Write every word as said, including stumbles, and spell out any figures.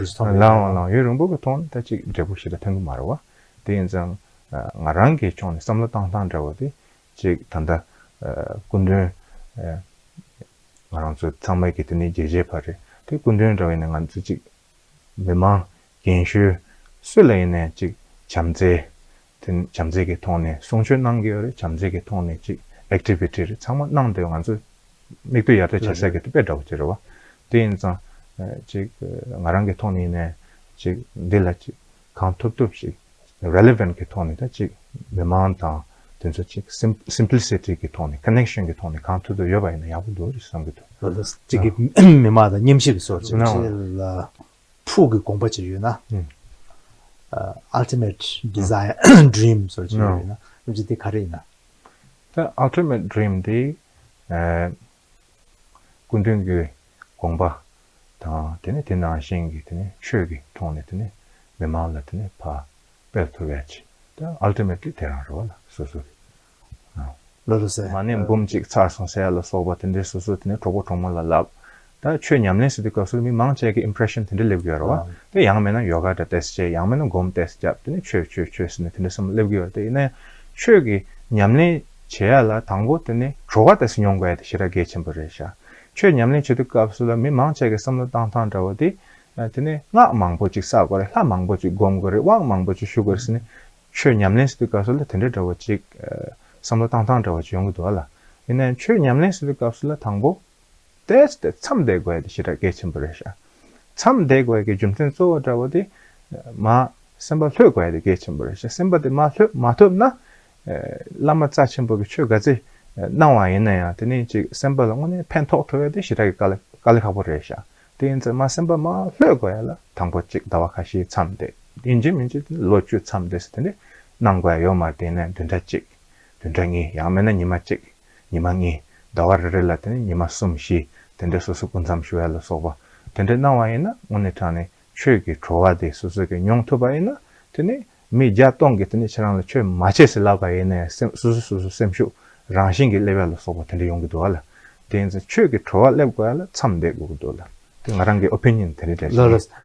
ལའང་ལའང་ཡུན་རིང་པོ་གི་ཐོག་ནས་ད་ཅིག་འབྲས་བུ་ཞེ་དྲག་ཐོན་གི་མ་རེད་བ། དེ་ཡིན་ཙང་ང་རང་གི་ཕྱོགས་ནས་བསམ་བློ་བཏང་སྟངས་འདྲ་བོ་དེ་ཅིག་ད་ལྟ་སྐུ་མདུན་ང་རང་ཚོ་ཚང་མ་གི་དེ་ནས་རྒྱལ་གཅེས་པ་རེད། དེ་སྐུ་མདུན་འདྲ་བོ་ཡིན་ན་ང་ཚོ་ཅིག་མི་མང་རྒན་གཞོན་སུ་ལ་ཡིན་ནའི་ཅིག་བྱམས་བརྩེ། དེ་བྱམས་བརྩེ་གི་ཐོག་ནས་གསུང་ཆོས་གནང་གི་ཡོད་རེད། བྱམས་བརྩེ་གི་ཐོག་ནས་ཅིག་ཨེག་ཊི་བི་ཊི་རེད་ཚང་མ་གནང་བསྡད་ཡོད། ང་ཚོ་མིག་ལྟོས་ཡར་ལྟ་བྱེད་ས་གི་དེ་དཔེ་འདྲ་བོ་ཅིག་རེད་བ། དེ་ཡིན་ཙང་ཅིག་ང་རང་གི་ཐོག་ནས་ནས་ཅིག་འདི་ལ་ཅིག་གང་ཐུབ་ཐུབ་ཅིག་རེ་ལི་ཝན་ཊི་གི་ཐོག་ནས་ད་ཅིག་མི་མང་དང་དེ་ཚོ་ཅིག་སིམ་སིམ་པི་ལི་སི་ཊི་གི་ཐོག་ནས་ཀ་ནེག་ཤན་གི་ཐོག་ནས་གང་ཐུབ་ཐུབ་ཡོད་པ་ཡིན་ན་ཡག་པོ་འདུག་རེད་བསམ་གི་འདུག་ལོ་ལོ་གཅིག་གི་མི་མང་དང་མཉམ་ཞིབ་བཟོ་བྱེད་ན་ཕྱི་ལ་ཕུགས་ཀྱི་དགོངས་པ་ཅིག་ཡོད་ན། ཨ། Ultimate Desire Dream བཟོ་བྱེད་ཡོད་ན་ཨ་ཅི་དེ་ག་རེ་ཡིན་ན། ད་Ultimate Dream དེ་ཨ། སྐུ་མདུན་གྱི་དགོངས་པ་དང་དེ་ནས་དེ་ནང་བཞིན་གྱི་དེ་ནས་ཆོས་ཀྱི་ཐོག་ནས་དེ་ནས་མི་མང་ལ་དེ་ནས་ཕར་སྤེལ་ཐུབ་ཡ་ཅིག་ད་Ultimate དེ་རང་རེད་བ་ལ་སོ་སོ་གི། ལོ་ལོ་ཟེར། མ་ཎི་འབུམ་གཅིག་ཚར་སོང་ཟེར་ཡ་ལ་སོགས་པ་དེ་འདྲའི་སོ་སོ་དེ་ནས་གྲོགས་པོ་གྲོགས་མོ་ལ་ལབ། ད་ཆོས་ཉམས་ལེན་ཟེར་དུས་སྐབས་སུ་མི་མང་ཆེ་གི་ཨིམ་པི་རེ་ཤན་དེ་འདྲ་སླེབས་ཀྱི་ཡོད་རེད་བ། དེ་ཡང་མིན་ན་ཡོ་ག་འདྲ་ཏོག་ཙམ་བྱས། ཡང་མིན་ན་སྒོམ་ཏོག་ཙམ་བརྒྱབ། དེ་ནས་ཆོས་ཆོས་ཆོས་ཟེར་ནས་དེ་འདྲ་བསམ་བློ་སླེབས་ཀྱི་ཡོད་རེད། དེ་ཡིན་ན་ཆོས་ཀྱི་ཉམས་ལེན་བྱེད་ཡ་ལ་དང་པོ་དེ་ནས་གྲོགས་པ་ཏོག་ཙམ་ཉོ་དགོས་ཡ་དེ་ཞེ་དྲག་གལ་ཆེན་པོ་རེད་ཤག་ཆོས་ཉམས་ལེན་བྱེད་དུས་སྐབས་སུ་ལ་མི་མང་ཆེ་གི་བསམ་བློ་བཏང་སྟངས་འདྲ་བོ་དེ། དེ་ནས་སྔགས་མང་པོ་ཅིག་བསགས་དགོས་རེད། ལྷ་མང་པོ་ཅིག་སྒོམ་དགོས་རེད། དབང་མང་པོ་ཅིག་ཞུ་དགོས་རེད་ཟེར་ནས། ཆོས་ཉམས་ལེན་ཟེར་དུས་སྐབས་སུ་ལ་དེ་འདྲའི་འདྲ་བོ་ཅིག་ཨ། བསམ་བློ་བཏང་སྟངས་འདྲ་བོ་ཅིག་ཡོང་གི་འདུག་ཨ་ལ། ཡིན་ནའི་ཆོས་ཉམས་ལེན་ཟེར་དུས་སྐབས་སུ་ལ་དང་པོ་ཏོག་ཙམ་དེ་མཚམས་བསྡད་དགོས་ཡ་དེ་ཞེ་དྲག་གལ་ཆེན་པོ་རེད་ཤག་མཚམས་བསྡད་དགོས་ཡ་གི་རྒྱུ་མཚན་གཙོ་བོ་འདྲ་བོ་དེ་མར་སེམས་པ་ལྷོད་དགོས་ཡ་དེ་གལ་ཆེན་པོ་རེད་ཤག་སེམས་པ་དེ་མར་ལྷོད་མ་ཐུབ་ན། ཨ། བླ་མ་རྩ་ཆེན་པོ་གི་ཆོས་ག་ཚད་གནང་བ་ཡིན་ན་ཡང་དེ་ནས་ཅིག་སེམས་པ་ལ་དངོས་གནས་ཕན་ཐོགས་ཐུབ་ཡ་དེ་ཞེ་དྲག་གི་དཀའ་ལས་དཀའ་ལས་ཁག་པོ་རེད་ཤག་དེ་ཡིན་ཙང་མར་སེམས་པ་མར་ལྷོད་དགོས་ཡ་ལ་དང་པོ་གཅིག་ཟླ་བ་ཁ་ཤས་མཚམས་བསྡད། ཡིན་གཅིག་མིན་གཅིག་ལོ་བཅུ་མཚམས་བསྡད་ཟེར་དེ་འདྲ་གནང་དགོས་ཡ་ཡོད་མ་རེད། དེ་ནས་བདུན་ཕྲག་གཅིག་བདུན་ཕྲག་གཉིས། ཡང་མིན་ན་ཉི་མ་གཅིག་ཉི་མ་གཉིས། ཟླ་བ་རེ་རེ་ལ་དེ་ནས་ཉི་མ་གསུམ་བཞི་དེ་འདྲ་སོ་སོ་སྐུ་མཚམས་བཞུགས་ཡ་ལ་སོགས་པ་དེ་འདྲ་གནང་བ་ཡིན་ན་དངོས་གནས་དྲང་ནས་ཆོས་ཀྱི་བྲོ་བ་དེ་སོ་སོ་གིས་མྱོང་ཐུབ་པ་ཡིན་ན། དེ་ནས་མི་བརྒྱ་སྟོང་གིས་དེ་ནས་ཁྱེད་རང་ལ་ཆོས་མ་བྱེད་ཟེར་ལབ་པ་ཡིན་ནའི་སེམས་སོ་སོ་སོ་སོ་སེམས་ཤུགས་རང་བཞིན་གྱིས་སླེབས་ཡ་ལ་སོགས་པ་དེ་འདྲ་ཡོང་གི་འདུག་ཨ་ལ། དེ་ཡིན་ཙང་ཆོས་ཀྱི་བྲོ་བ་སླེབས་དགོས་ཡ་ལ་མཚམས་བསྡད་དགོས་ཀྱི་འདུག་ལ། དེ་ང་རང་གི་ཨོ་པི་ནི་ཡན་དེ་འདྲ་རེད། ལགས་ལགས།